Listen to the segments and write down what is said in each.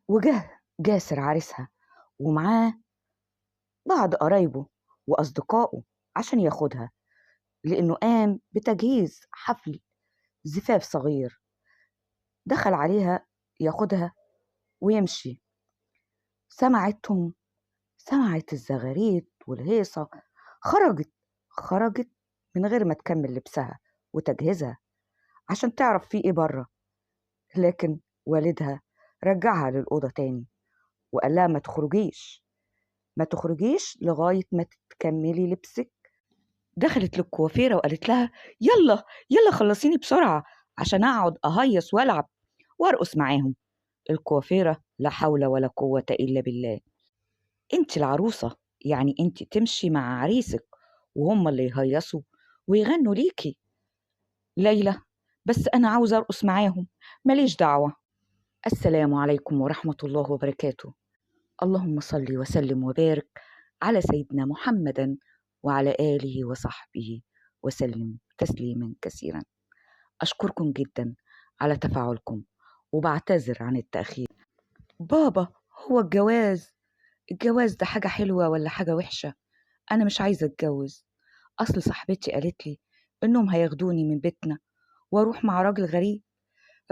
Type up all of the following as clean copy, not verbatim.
وجه جاسر عريسها ومعاه بعض قرايبه وأصدقائه عشان ياخدها، لأنه قام بتجهيز حفل زفاف صغير. دخل عليها ياخدها ويمشي، سمعتهم، سمعت الزغاريت والهيصة، خرجت من غير ما تكمل لبسها وتجهيزها عشان تعرف فيه ايه بره. لكن والدها رجعها للأوضة تاني وقال لها ما تخرجيش، ما تخرجيش لغاية ما تكملي لبسك. دخلت للكوافيرة وقالت لها يلا يلا خلصيني بسرعة عشان أقعد أهيص وألعب وأرقص معاهم. الكوافيرة لا حول ولا قوة إلا بالله، انت العروسة، يعني انت تمشي مع عريسك وهم اللي يهيصوا ويغنوا ليكي. ليلى بس أنا عاوزة أرقص معاهم، ماليش دعوة. السلام عليكم ورحمة الله وبركاته. اللهم صل وسلم وبارك على سيدنا محمد وعلى آله وصحبه وسلم تسليما كثيرا. أشكركم جدا على تفاعلكم وبعتذر عن التأخير. بابا، هو الجواز ده حاجة حلوة ولا حاجة وحشة؟ أنا مش عايزة أتجوز، أصل صاحبتي قالت لي إنهم هياخدوني من بيتنا وأروح مع راجل غريب،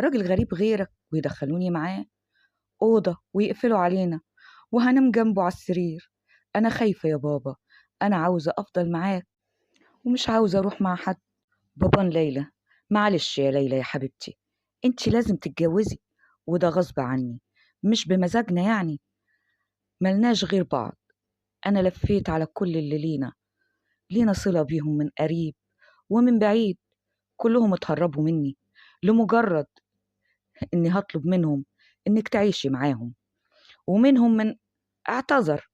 راجل غريب غيرك، ويدخلوني معاه أوضة ويقفلوا علينا وهنام جنبه على السرير. أنا خايفة يا بابا، أنا عاوزة أفضل معاك ومش عاوزة أروح مع حد. بابان ليلى، معلش يا ليلى يا حبيبتي، انت لازم تتجوزي وده غصب عني، مش بمزاجنا، يعني ملناش غير بعض. أنا لفيت على كل اللي لينا صلة بيهم من قريب ومن بعيد، كلهم اتهربوا مني لمجرد إني هطلب منهم إنك تعيشي معاهم، ومنهم من اعتذر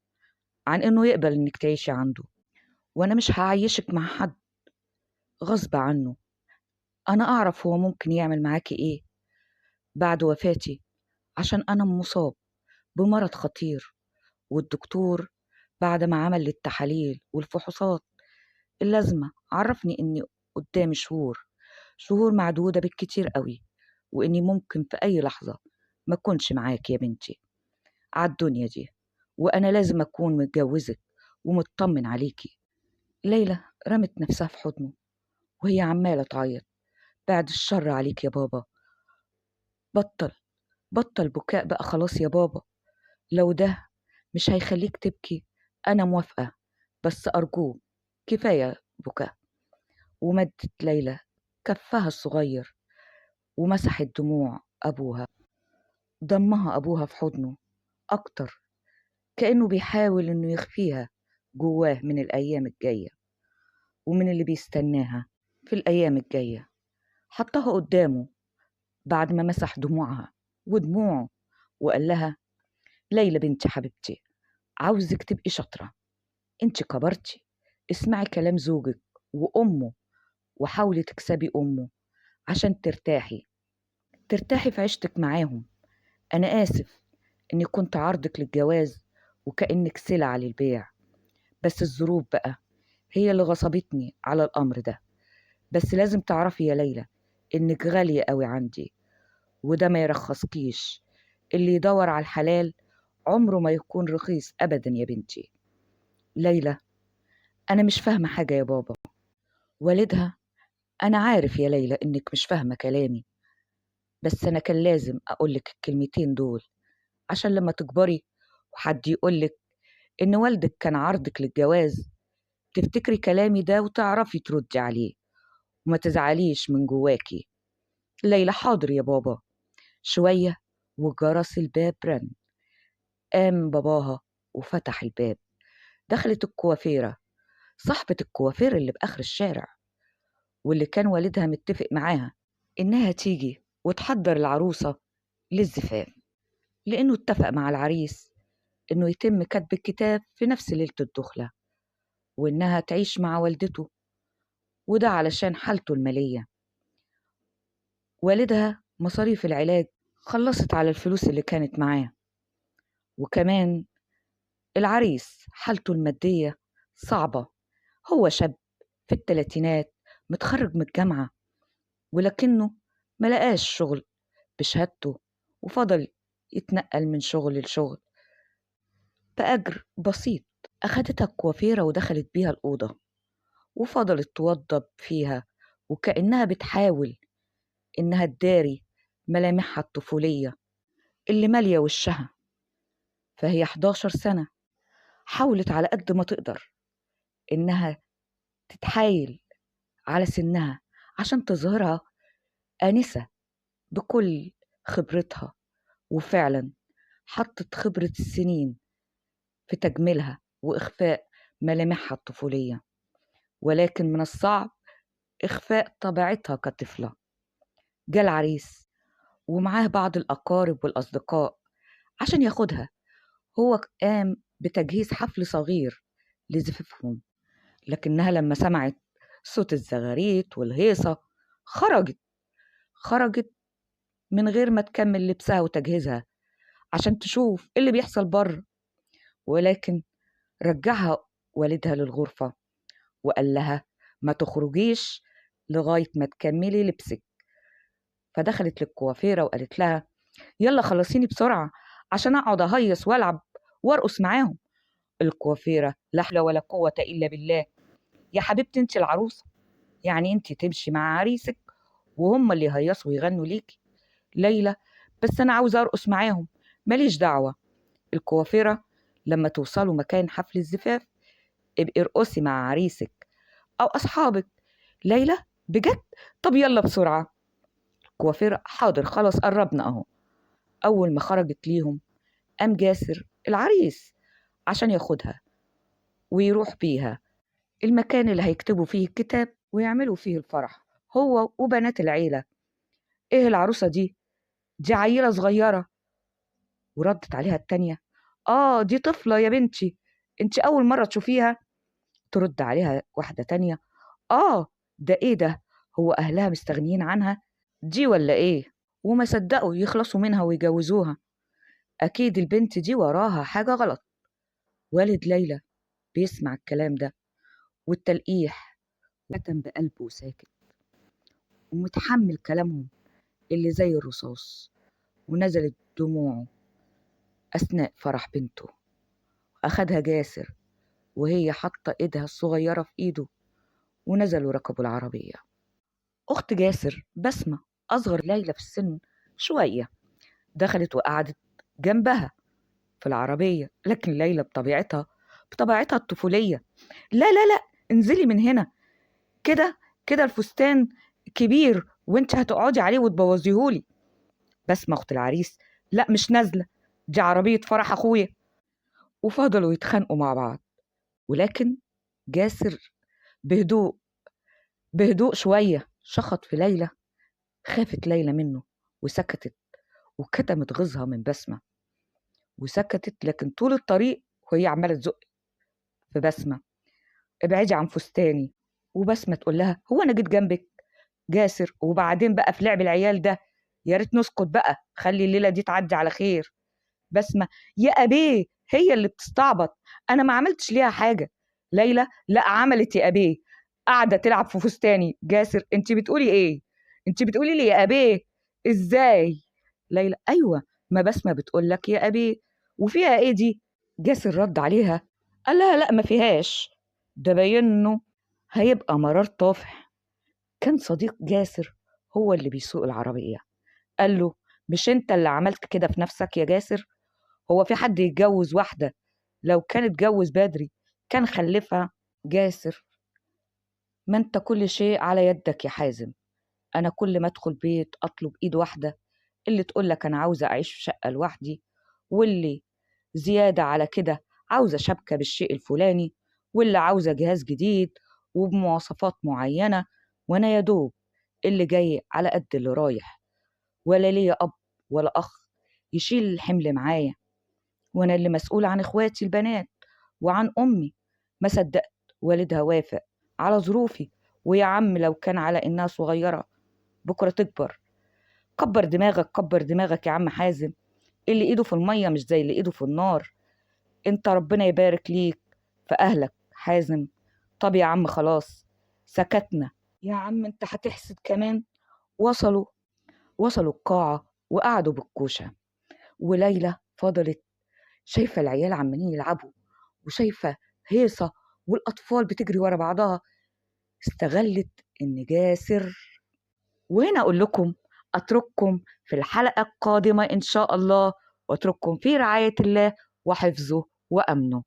عن إنه يقبل إنك تعيشي عنده، وأنا مش هعيشك مع حد غصب عنه. أنا أعرف هو ممكن يعمل معاكي إيه بعد وفاتي، عشان أنا مصاب بمرض خطير، والدكتور بعد ما عمل لي التحاليل والفحوصات اللازمة عرفني إني قدامي شهور معدودة بالكتير قوي، وإني ممكن في أي لحظة ما أكونش معاك يا بنتي على الدنيا دي، وأنا لازم أكون متجوزك ومطمن عليكي. ليلى رمت نفسها في حضنه وهي عمالة تعيط، بعد الشر عليك يا بابا، بطل بكاء بقى خلاص يا بابا، لو ده مش هيخليك تبكي أنا موافقة، بس أرجوك كفاية بكاء. ومدت ليلى كفها الصغير ومسحت دموع أبوها. ضمها أبوها في حضنه أكتر، كأنه بيحاول إنه يخفيها جواه من الأيام الجاية ومن اللي بيستناها في الأيام الجاية. حطها قدامه بعد ما مسح دموعها ودموعه وقال لها ليلى بنتي حبيبتي، عاوزك تبقي شاطرة، انت كبرتي، اسمعي كلام زوجك وأمه وحاولي تكسبي أمه عشان ترتاحي في عيشتك معاهم. أنا آسف إني كنت عارضك للجواز وكأنك سلعة للبيع، بس الظروف بقى هي اللي غصبتني على الأمر ده. بس لازم تعرفي يا ليلى إنك غالية قوي عندي، وده ما يرخصكيش. اللي يدور على الحلال عمره ما يكون رخيص أبدا يا بنتي. ليلى أنا مش فاهمة حاجة يا بابا. والدها أنا عارف يا ليلى إنك مش فاهمة كلامي، بس أنا كان لازم أقولك الكلمتين دول عشان لما تكبري وحد يقولك إن والدك كان عرضك للجواز تفتكري كلامي ده وتعرفي تردي عليه وما تزعليش من جواكي. ليلى حاضر يا بابا. شوية وجرس الباب رن. قام باباها وفتح الباب. دخلت الكوافيرة، صاحبة الكوافير اللي بآخر الشارع، واللي كان والدها متفق معاها إنها تيجي وتحضر العروسة للزفاف، لأنه اتفق مع العريس إنه يتم كتب الكتاب في نفس ليلة الدخلة، وإنها تعيش مع والدته، وده علشان حالته المالية. والدها مصاريف العلاج خلصت على الفلوس اللي كانت معاه، وكمان العريس حالته المادية صعبة، هو شاب في الثلاثينات متخرج من الجامعة، ولكنه ما لقاش شغل بشهادته وفضل يتنقل من شغل لشغل بأجر بسيط. أخدتها الكوافيرة ودخلت بيها الأوضة وفضلت توضب فيها، وكأنها بتحاول إنها تداري ملامحها الطفولية اللي مالية وشها. فهي 11 سنة، حاولت على قد ما تقدر إنها تتحايل على سنها عشان تظهرها آنسة بكل خبرتها، وفعلا حطت خبرة السنين في تجميلها وإخفاء ملامحها الطفولية، ولكن من الصعب إخفاء طبيعتها كطفلة. جاء العريس ومعاه بعض الأقارب والأصدقاء عشان ياخدها. هو قام بتجهيز حفل صغير لزفافهم، لكنها لما سمعت صوت الزغاريت والهيصة خرجت من غير ما تكمل لبسها وتجهيزها عشان تشوف إيه اللي بيحصل بره. ولكن رجعها والدها للغرفة وقال لها ما تخرجيش لغاية ما تكملي لبسك. فدخلت للكوافيرة وقالت لها يلا خلصيني بسرعة عشان أقعد أهيص وألعب وأرقص معاهم. الكوافيرة لا حول ولا قوة إلا بالله، يا حبيبتي انت العروسة، يعني انت تمشي مع عريسك وهم اللي يهيصوا ويغنوا ليكي. ليلى بس أنا عاوزة أرقص معاهم، ماليش دعوة. الكوافيرة لما توصلوا مكان حفل الزفاف ابقي ارقصي مع عريسك أو أصحابك. ليلى بجد؟ طب يلا بسرعة. الكوافيرة حاضر خلاص قربنا أهو. أول ما خرجت ليهم قام جاسر العريس عشان ياخدها ويروح بيها المكان اللي هيكتبوا فيه الكتاب ويعملوا فيه الفرح هو وبنات العيلة. إيه العروسة دي؟ دي عيلة صغيرة. وردت عليها التانية آه دي طفلة يا بنتي، انت أول مرة تشوفيها. ترد عليها واحدة تانية آه ده إيه ده، هو أهلها مستغنيين عنها دي ولا إيه؟ وما صدقوا يخلصوا منها ويجوزوها، أكيد البنت دي وراها حاجة غلط. والد ليلى بيسمع الكلام ده والتلقيح كتم بقلبه وساكت ومتحمل كلامهم اللي زي الرصاص، ونزلت دموعه أثناء فرح بنته. أخدها جاسر وهي حاطة إيدها الصغيرة في إيده ونزلوا ركبوا العربية. أخت جاسر بسمة أصغر ليلى في السن شوية دخلت وقعدت جنبها في العربية، لكن ليلى بطبيعتها الطفولية لا لا لا انزلي من هنا، كده كده الفستان كبير وانت هتقعدي عليه وتبوظيهولي. بسمة أخت العريس لا مش نازلة، دي عربية فرح أخويا. وفضلوا يتخانقوا مع بعض، ولكن جاسر بهدوء شوية شخط في ليلى. خافت ليلى منه وسكتت وكتمت غيظها من بسمة وسكتت، لكن طول الطريق وهي عمالة تزق في بسمة ابعدي عن فستاني، وبسمة تقول لها هو أنا جيت جنبك؟ جاسر وبعدين بقى في لعب العيال ده، يا ريت نسكت بقى، خلي الليلة دي تعدي على خير. بسمة يا أبيه هي اللي بتستعبط، أنا ما عملتش ليها حاجة. ليلى لا عملت يا أبيه، قاعدة تلعب في فستاني. جاسر انت بتقولي ايه؟ انت بتقولي لي يا أبيه ازاي؟ ليلى أيوة ما بسمة بتقول لك يا أبيه، وفيها ايه دي؟ جاسر رد عليها قال لها لا ما فيهاش، ده باين هيبقى مرار طافح. كان صديق جاسر هو اللي بيسوق العربية، قال له مش انت اللي عملت كده في نفسك يا جاسر؟ هو في حد يتجوز واحدة لو كان اتجوز بدري كان خلفها؟ جاسر ما انت كل شيء على يدك يا حازم، انا كل ما ادخل بيت اطلب ايد واحدة اللي تقول لك انا عاوزة اعيش في شقة لوحدي، واللي زيادة على كده عاوزة شبكة بالشيء الفلاني، واللي عاوزة جهاز جديد وبمواصفات معينة، وانا يا دوب اللي جاي على قد اللي رايح، ولا ليا اب ولا اخ يشيل الحمل معايا، وانا اللي مسؤول عن اخواتي البنات وعن امي. ما صدقت والدها وافق على ظروفي، ويا عم لو كان على انها صغيره بكره تكبر. كبر دماغك كبر دماغك يا عم حازم، اللي ايده في الميه مش زي اللي ايده في النار، انت ربنا يبارك ليك في اهلك. حازم طب يا عم خلاص سكتنا يا عم، انت هتحسد كمان. وصلوا القاعة وقعدوا بالكوشة، وليلى فضلت شايفة العيال عمالين يلعبوا وشايفة هيصة والأطفال بتجري ورا بعضها، استغلت إن جاسر. وهنا أقول لكم أترككم في الحلقة القادمة إن شاء الله، وأترككم في رعاية الله وحفظه وأمنه.